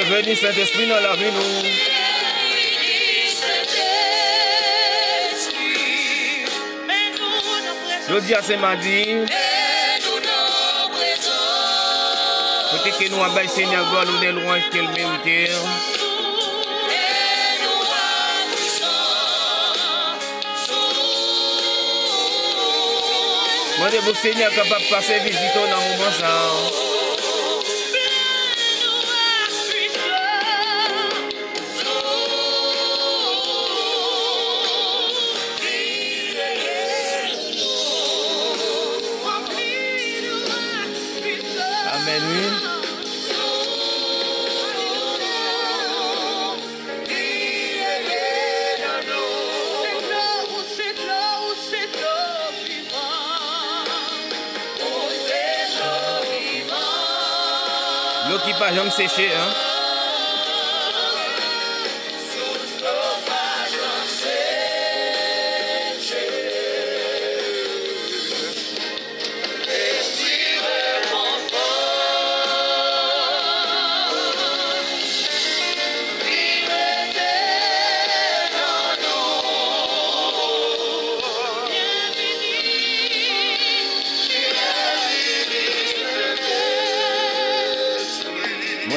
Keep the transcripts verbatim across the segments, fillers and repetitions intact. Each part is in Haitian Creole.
Vini Sentespri nan lavi nou. Jodi a se madi. Kote ke nou ap bay Senyè glwa, lonè, lwanj ke l merite. Mande pou Senyè kapab pase vizite w nan moman sa a. Amèn, wi. Dlo ki pa janm seche, en.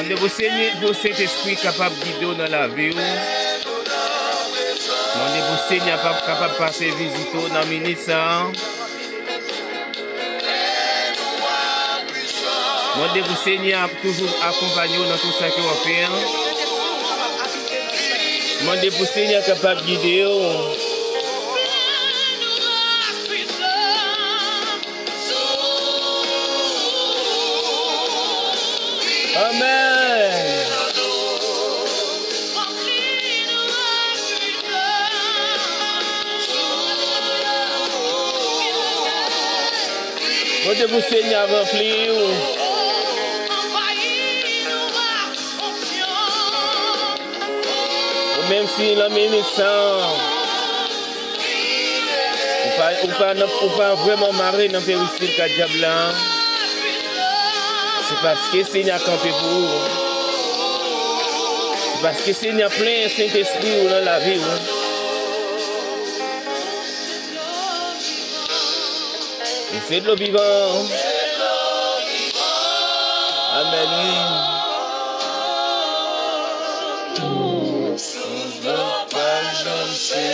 Mande pou Senyè, pou Sentespri kapab gide w nan lavi w. Mande pou Senyè pa-, kapab pase vizite w nan minit sa a. Mande pou Senyè ap toujou akonpanye w nan tout sa ke w ap fè a. Mande pou Senyè kapab gide w. Amèn. Mande pou Senyè ranpli w. Ou menm si nan minit sa a, ou pa, ou pa nan, ou pa vrèman mare nan peristil ka dyab la, se paske Senyè a kanpe pou ou. Se paske Senyè a plen Sentespri ou nan lavi ou. Ou se dlo vivan. Amèn, wi. Sous dlo pa janm seche.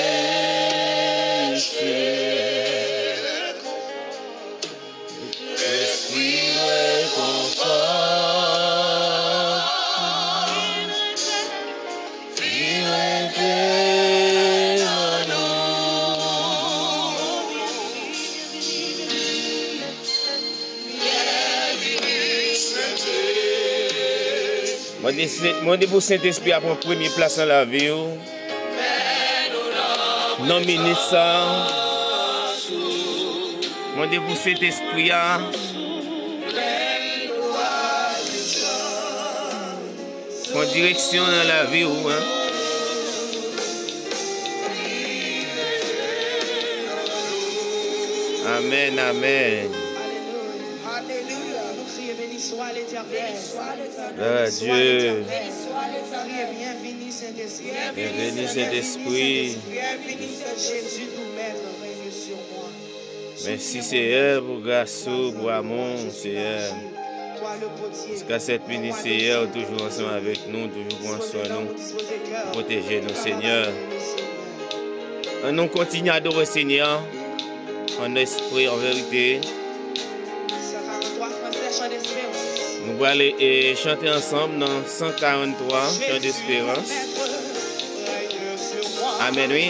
Espri rekonfò. Mande Sen-, mande pou Sentespri a pran premye plas nan lavi w. Nan minit sa a, mande pou Sentespri a pran direksyon nan lavi w, en. Amèn, amèn. Alelouya. Nou kriye, beni swa Letènèl. Glwa a Dye. Kriye, byenvini Sentespri. Byenvini Sentespri. Byenvini Sentespri. Mèsi, Seyè, pou gras ou, pou amou w, Seyè. Jiska sèt minit, Seyè, ou toujou ansanm avèk nou, toujou pran swen nou, pwoteje nou, Seyè. Ann nou kontinye adore Seyè an espri, an verite. Nou prale, e, chante ansanm nan san karanntwa, Chant d'Espérance. Amèn, wi.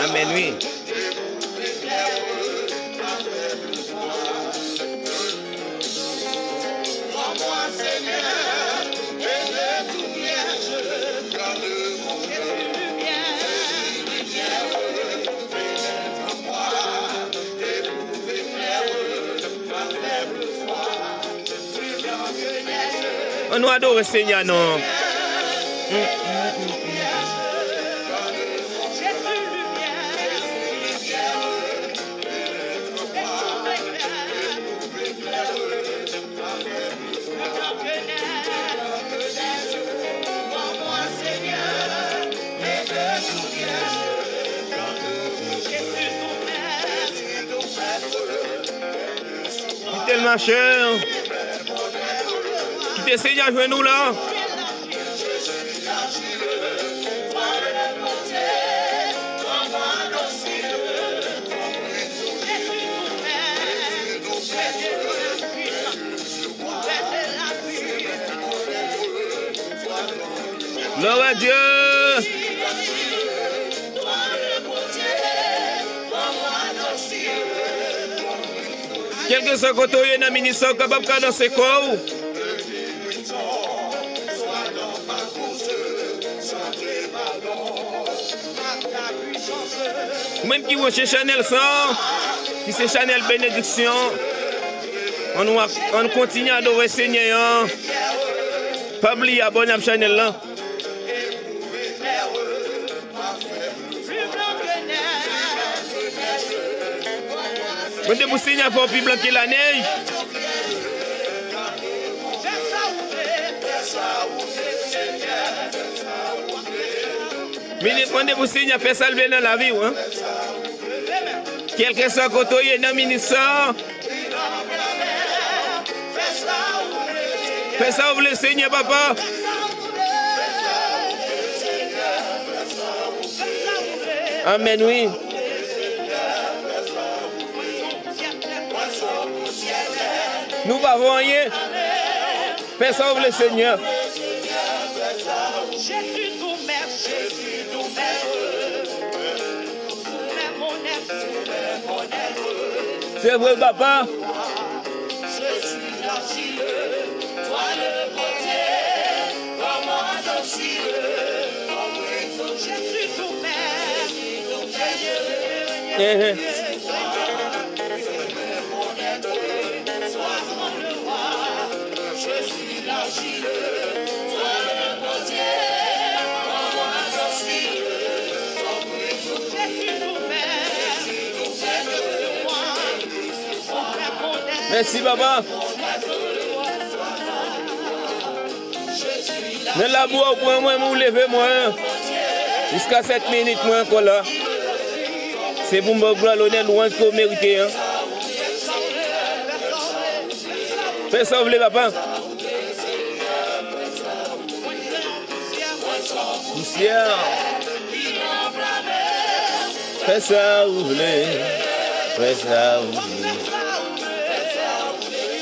Amèn, wi. Ann nou adore Senyè a non. Kite l mache. Kite Senyè a jwenn ou la. Glwa a Dye. Kèlkeswa kote w ye nan minis sa, w kapab ka danse kò w. Ou menm ki branche chanèl sa, ki se chanèl benediksyon, ann, ann kontinye adore Senyè a. Pa bliye abòne ak chanèl la. Mande pou Senyè a fè w pi blan ke lanèj. Mande, mande pou Senyè a fè sa l vle nan lavi w, en. Kèlkeswa kote w ye nan minis sa, fè sa w vle, Senyè, papa. Amèn, wi. Nou pa vo anyen. Fè sa w vle, Senyè. Se vre, papa. Ehe. Mèsi, papa. Nan labou a, ou pran mwen, ou leve mwen. Jiska sèt minit, mwen ankò la. Se pou m ba w glwa, lonè, lwanj ke w merite an. Fè sa w vle, papa. Pousyè. Fè sa ou vle. Fè sa ou vle.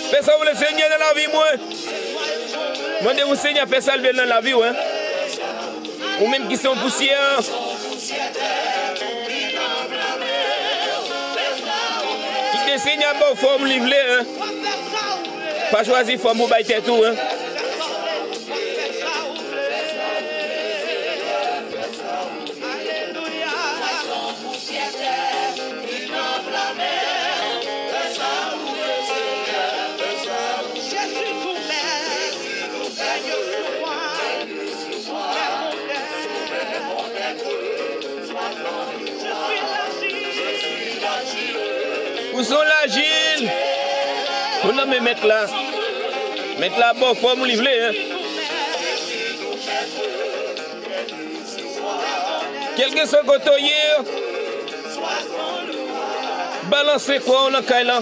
Fè sa ou vle, Senyè, nan lavi mwen. Mande pou Senyè fè sa l vle nan lavi w, en. Ou menm ki se yon pousyè. Kite Senyè ba w fòm li vle, en. Pa chwazi fòm pou bay tèt ou, en. Ou se yon lajil. Ou nan men Mèt la. Mèt la ba w fòm li vle, en. Kèlkeswa kote w ye, balanse kò w nan kay la.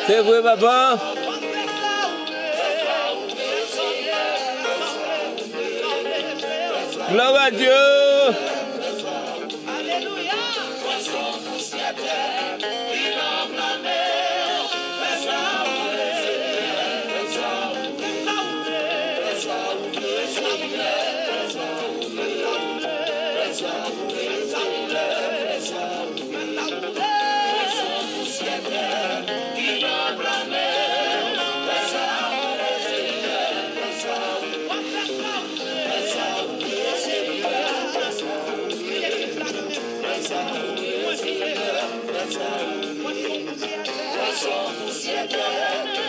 Se vre, papa. Glwa a Dye.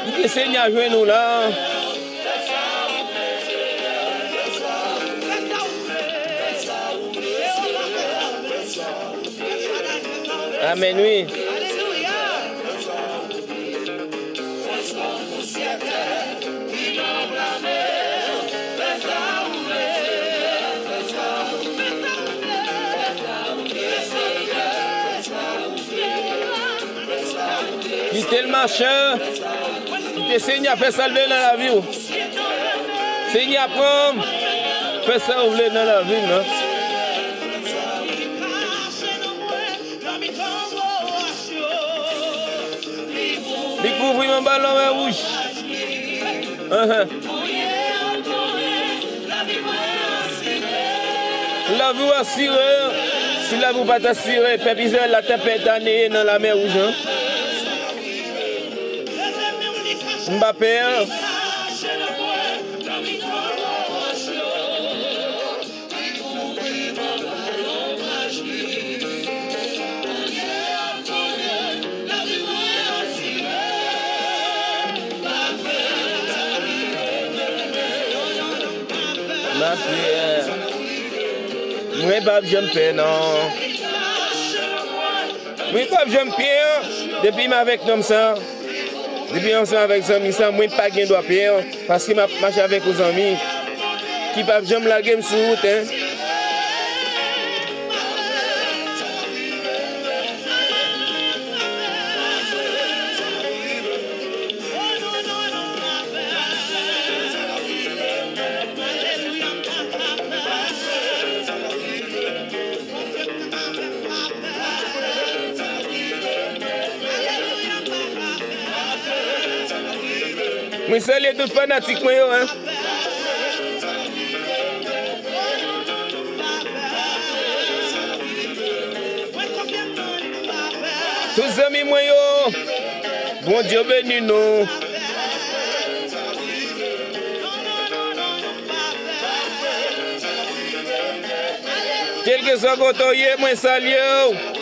Kite Senyè a jwenn ou la. Amèn, wi. Kite l mache. Kite Senyè a fè sa l vle nan lavi w. Senyè a pran m. Fè sa w vle nan lavi m nan. Li kouvri m anba lanmè wouj. Ahan. Lavi w asire. Si lavi w pa t asire, pèp Izrayèl la t ap pèd ane nan lanmè wouj lan. M pa pè. Mwen p ap janm pè non. Mwen p ap janm pè depi m avèk nonm sa. Depi ansanm avèk zanmi sa, mwen pa gen dwa pè, paske m ap mache avèk yon zanmi ki p ap janm lage m sou wout, en. Mwen salye tout fanatik mwen yo, en. Tout zanmi mwen yo, Bondye beni nou. Kèlkeswa kote w ye, mwen salye w.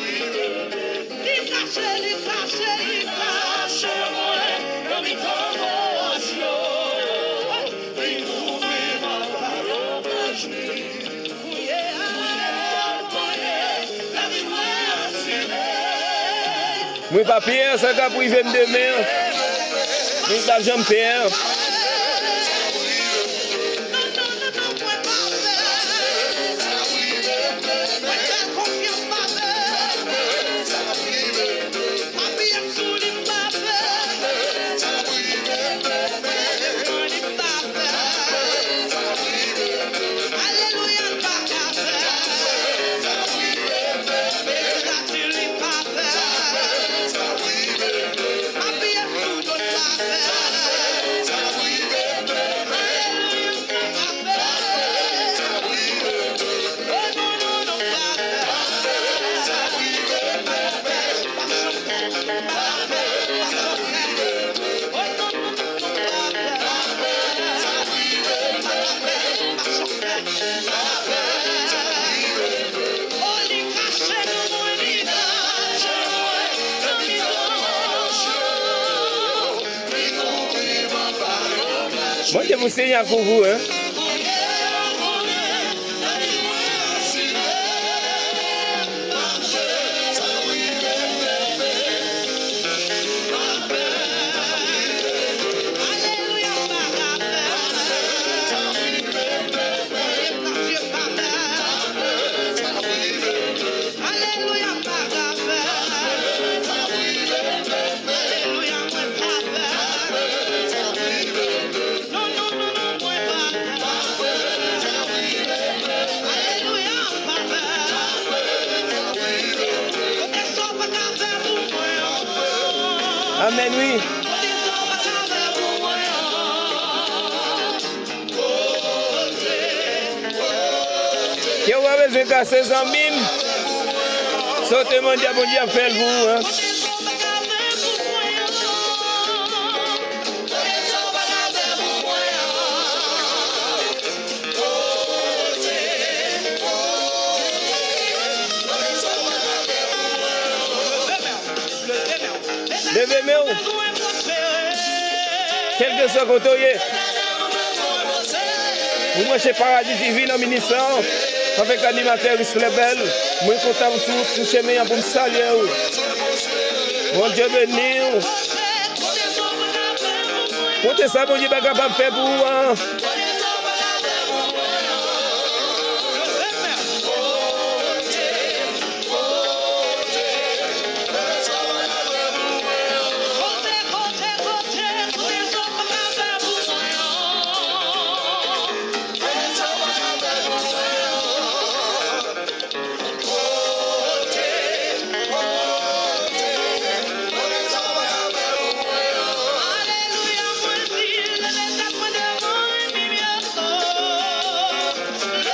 Mwen pa pè sa k ap rive m demen. Mwen pa janm pè. Mande pou Senyè a kouvri w, en. Alelouya, papa. Alelouya, mwen pa Amèn, wi. Kè w pa bezwen kase, zanmi m. Sa w te mande a, Bondye ap fè l pou ou, en. Leve men w. Kèlkeswa kote w ye. Ou branche Paradi T V nan minit sa a. Avèk animatè Rislè Bèl. Mwen kontan sou, sou chemen an pou m salye w. Bondye beni w. Konte sa Bondye pa kapab fè pou ou an.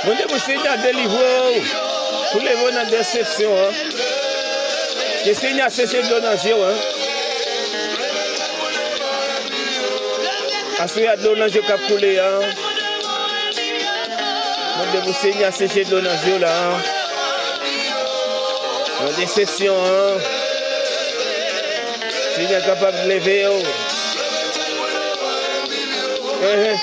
Mande pou Senyè a delivre w, pou leve w nan desepsyon an. Ke Senyè a seche dlo nan zye w, en. Aswè a dlo nan zye k ap koule an. Mande pou Senyè a seche dlo nan zye w la, en. Nan desepsyon an. Senyè kapab leve w. Ehe.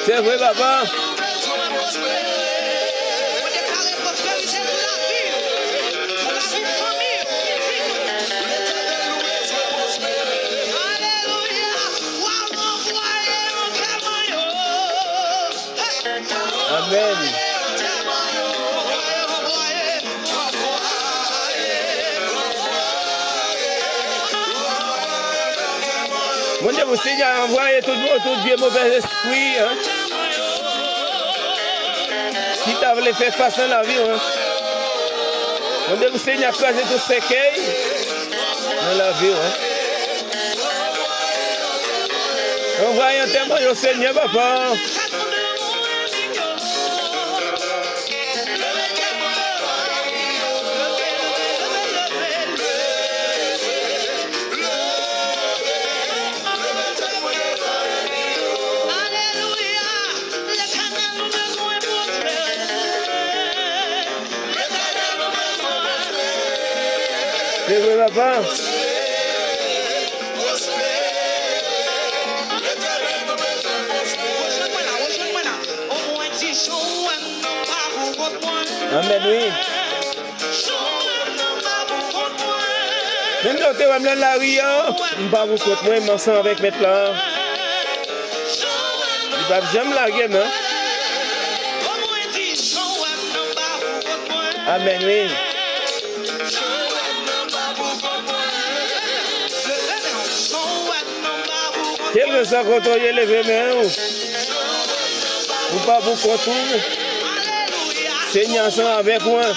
Se vre, papa. Amèn. Bondye pou Senyè a anvwaye tout, tout vye movèz espri, en, ki ta vle fè fas nan lavi w, en. Bondye pou Senyè a kraze tout sèkèy nan lavi w, en. Anvwaye antèman yo, Senyè, papa. Se vre, papa. Amèn, wi. Menm lè w te wè m nan lari a, m pa pou kont mwen, m ansanm avèk Mèt la. Li p ap janm lage m, non. Amèn, wi. Kèlkeswa kote w ye, leve men w. Ou pa pou kont ou. Senyè ansanm avèk ou, en.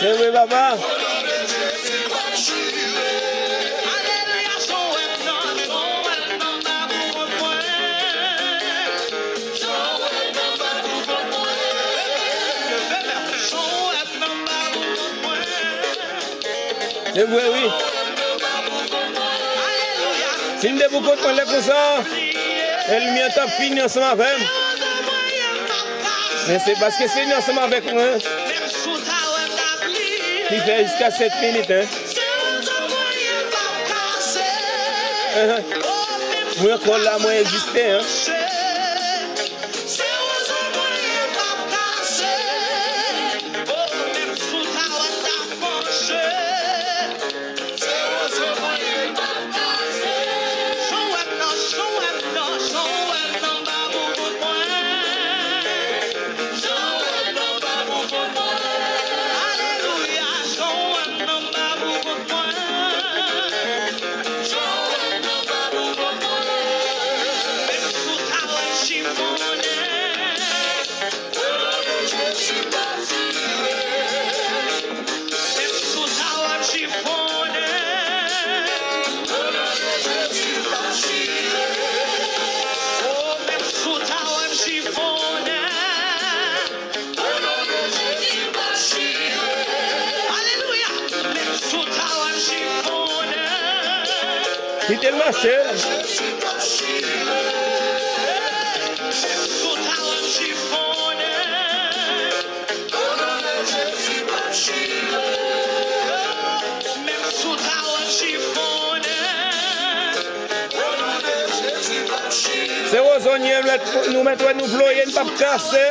Se vre, papa. Se vre, wi. Si m te pou kont mwen lè konsa, ènmi an t ap fini ansanm avè m. Men se paske Senyè ansanm avèk mwen ki fè jiska sèt minit, en. Mwen ankò la, mwen egziste, en. Menm sou ta w ap chifonnen. O, menm sou ta w ap chifonnen. Alelouya! Menm sou ta w ap chifonnen. Kite l mache. Menm sou ta w ap chifonnen. Menm sou ta w ap chifonnen. Se wozo n ye, nou mèt wè nou ploye, n p ap kase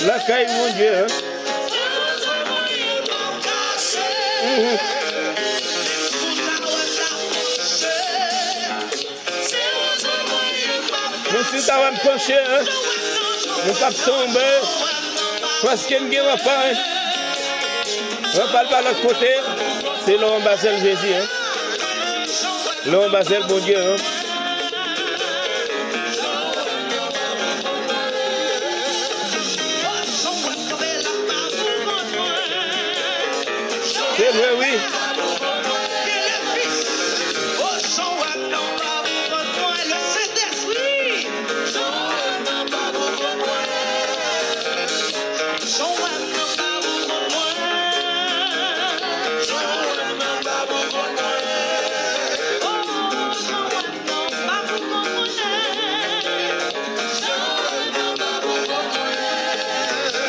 lakay Bondye. Mhm. Menm si w ta wè m panche, hein, nou p ap tonbe, paske m gen ranpa, hein. Ranpa l pa lòt kote, se lè w anba zèl Jezi, hein. Lè w anba zèl Bondye, hein. Se vre, wi.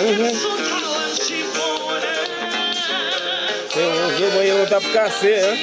Mhm. Se wozo mwen yo t ap kase, hein.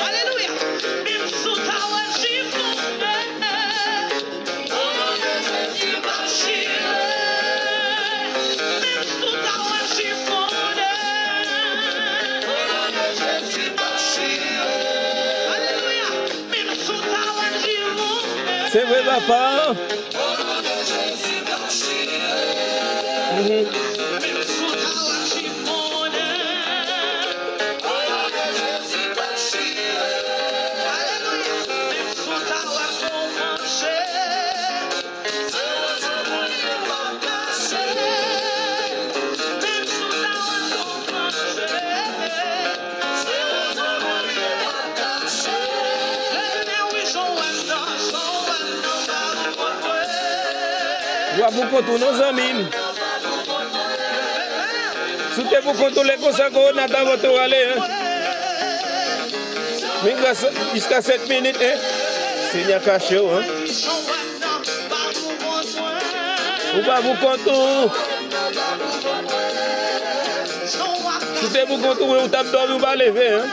Alelouya. Menm sou ta w ap chifonnen. Menm sou ta w ap chifonnen. Alelouya. Menm sou ta w ap chifonnen. Se vre, papa. Mhm. W a pou kont ou non, zanmi m. Si w te pou kont ou, lè konsa kowona ta vote w ale, hein. Men gras jiska sèt minit, hein. Senyè kache w, hein. Ou pa pou kont ou. Si w te pou kont ou, ou t ap dòmi, ou pa leve, hein.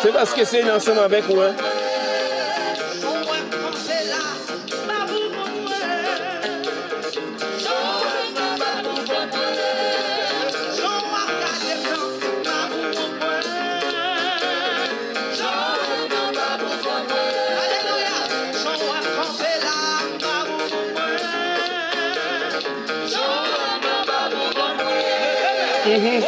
Se paske Senyè ansanm avèk ou, hein. Mhm.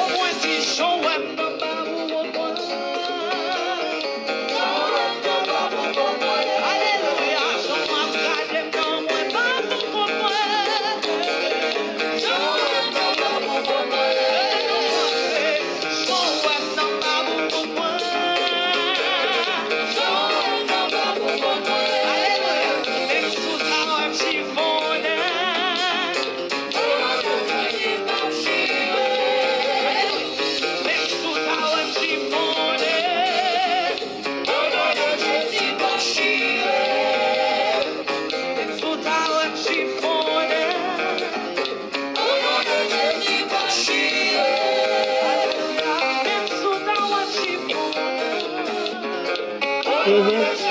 Mhm.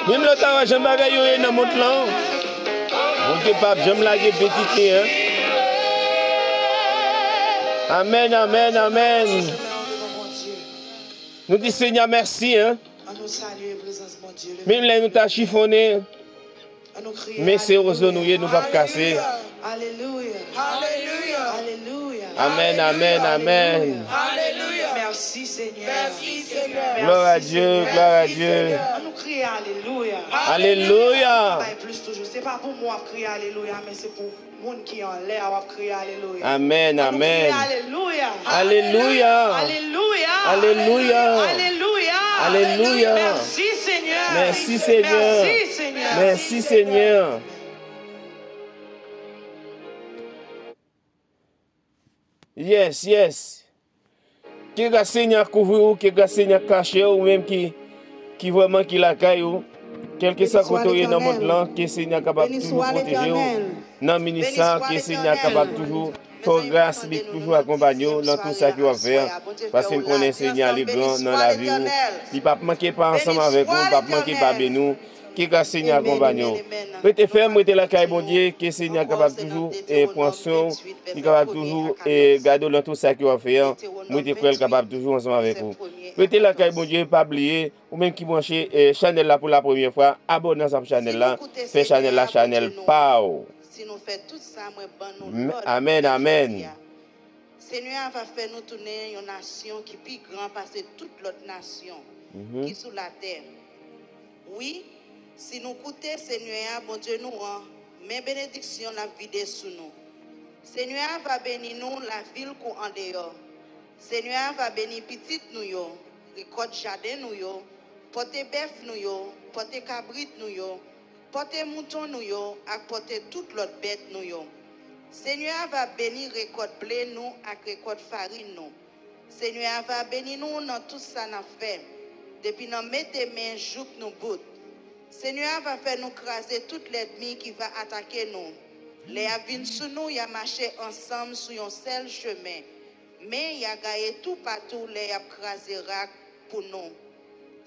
Menm lè w ta wè jan bagay yo ye nan mond lan, Bondye p ap janm lage pitit li an. Amèn, amèn, amèn. Nou di Senyè mèsi, hein. Menm lè nou ta chifonnen, men se wozo nou ye, nou p ap kase. Amèn, amèn, amèn. Mèsi, Senyè. Glwa a Dye, glwa a Dye. Ann nou kriye alelouya. Alelouya. Bay plis toujou. Se pa pou mwen w ap kriye alelouya, men se pou moun ki anlè a w ap kriye alelouya. Amèn, amèn. Alelouya. Alelouya. Alelouya. Alelouya. Alelouya. Mèsi, Senyè. Mèsi, Senyè. Mèsi, Senyè. Mèsi, Senyè. Yes, yes. Ke gras Senyè a kouvri w, ke gras Senyè a kache w, ou menm ki, ki vrèman ki lakay ou. Kèlkeswa kote w ye nan mond lan, ke Senyè a kapab toujou pwoteje w. Nan minis sa, ke Senyè a kapab toujou fè w gras, li toujou akonpanye w nan tout sa ke w ap fè. Paske n konnen Senyè a li gran nan lavi w. Li p ap manke pa ansanm avèk ou, li p ap manke pa beni w. Ke gras Senyè a akonpanye w. Rete fèm, rete lakay Bondye, ke Senyè a kapab toujou, eh, pran swen w, li kapab toujou, eh, gade w nan tout sa ke w ap fè an. Mwen te kwè l kapab toujou ansanm avèk ou. Rete lakay Bondye, pa bliye, ou menm ki branche, eh, chanèl la pou la premyè fwa, abòne ansanm chanèl la, fè chanèl la chanèl pa w. Si nou fè tout sa mwen ban nou lòd, amèn, amèn. Senyè a va fè nou tounen yon nasyon ki pi gran pase tout lòt nasyon ki sou latè. Wi, si nou koute Senyè a, Bondye nou an, men benediksyon l ap vide sou nou. Senyè a va beni nou lavil kou andeyò. Senyè a va beni pitit nou yo, rekòt jaden nou yo, pòte bèf nou yo, pòte kabrit nou yo, pòte mouton nou yo ak pòte tout lòt bèt nou yo. Senyè a va beni rekòt ble nou ak rekòt farin nou. Senyè a va beni nou nan tout sa n ap fè, depi nan mete men jouk nou bout. Senyè a va fè nou kraze tout lènmi ki va atake nou. Lè y ap vin sou nou, y a mache ansanm sou yon sèl chemen, men y a gaye toupatou lè y ap kraze rak pou nou.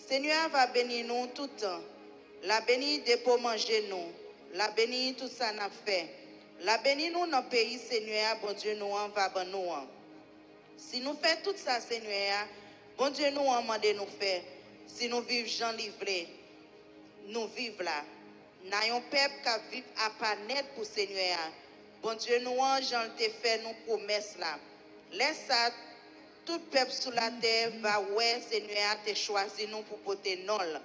Senyè a va beni nou tout tan. L a beni depo manje nou. L a beni tout sa n ap fè. L a beni nou nan peyi Senyè a, Bondye nou an, va ban nou an. Si nou fè tout sa Senyè a, Bondye nou an, mande nou fè, si nou viv jan li vle, nou viv la. N a yon pèp k ap viv apa nèt pou Senyè a, Bondye nou an, jan l te fè nou pwomès la. Lè sa a, tout pèp sou latè va wè Senyè a te chwazi nou pou pote non l.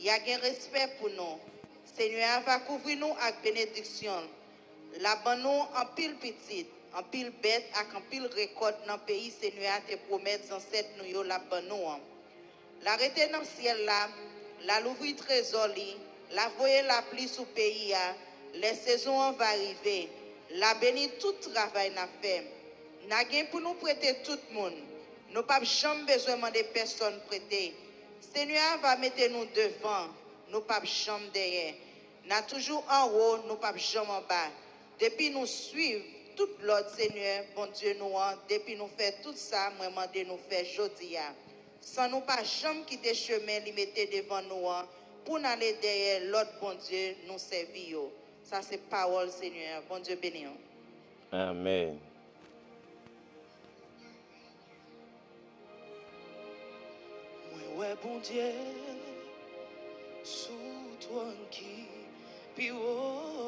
Y a gen respè pou nou. Senyè a va kouvri nou ak benediksyon l. L ap ban nou anpil pitit, anpil bèt ak anpil rekòt nan peyi Senyè a te pwomèt zansèt nou yo l ap ban nou an. L a rete nan syèl la, l a louvri trezò li, l a voye lapli sou peyi a, lè sezon an va rive, l a beni tout travay n ap fè. N a gen pou nou prete tout moun. Nou p ap janm bezwen mande pèsonn prete. Senyè a va mete nou devan, nou p ap janm dèyè. N a toujou anwo, nou p ap janm anba. Depi nou suiv tout lòd Senyè, Bondye nou an, depi nou fè tout sa mwen mande nou fè jodi a, san nou pa janm kite chemen li mete devan nou an pou n ale dèyè lòt bondye nou sèvi yo. Sa se pawòl Senyè a. Bondye beni w. Amèn. Mwen wè Bondye sou twòn ki pi wo.